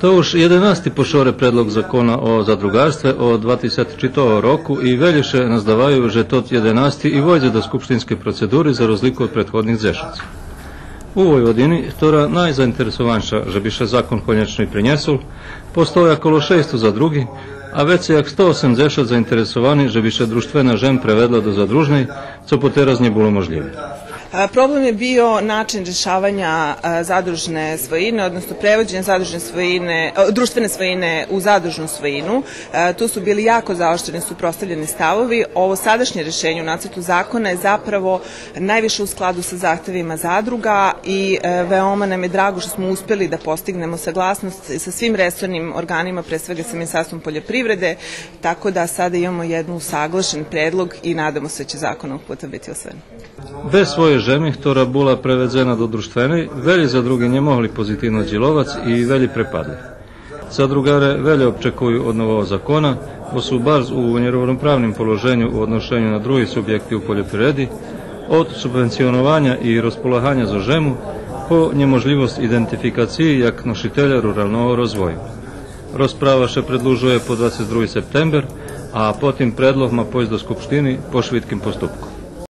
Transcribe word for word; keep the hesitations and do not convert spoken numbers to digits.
То уж єденасти по шоре предлог закона о задруґарстве од два тисячи четвртого року и велї ше наздаваю же тот єденасти и войдзе до скупштинскей процедури за розлику од предходних дзешец. У Войводини, хтора найзаинтересованша же би ше закон конєчно и принєсол, постоя коло шейсто задруґи, а вецей як сто осемдзешат заинтересовани же би ше дружтвена жем преведла до задружней, цо потераз нє було можлїве. A, problem je bio način rešavanja, a, zadružne svojine, odnosno prevođenja zadružne svojine, a, društvene svojine u zadružnu svojinu. A, tu su bili jako zaoštreni, suprotstavljeni stavovi. Ovo sadašnje rešenje u nacrtu zakona je zapravo najviše u skladu sa zahtevima zadruga i, e, veoma nam je drago što smo uspeli da postignemo saglasnost sa svim resornim organima, pre svega sa Ministarstvom poljoprivrede, tako da sada imamo jednu usaglašen predlog i nadamo se da će zakon ovog puta biti usvojen. Без своєй жеми, хтора була преведзена до дружтвеней, велї задруґи нє могли позитивно дїловац и велї препадли. Задруґаре велє обчекую од нового закона, бо су барз у нєровноправним положеню у одношеню на други субєкти у польопривреди, од субвенционованя и розполаганя зо жему, по нєможлївосц идентификациї як ношителя руралного розвою. Розправа ше предлужує по двацец други септембер, а потим предлог ма пойсц до Скупштини по швидким поступку.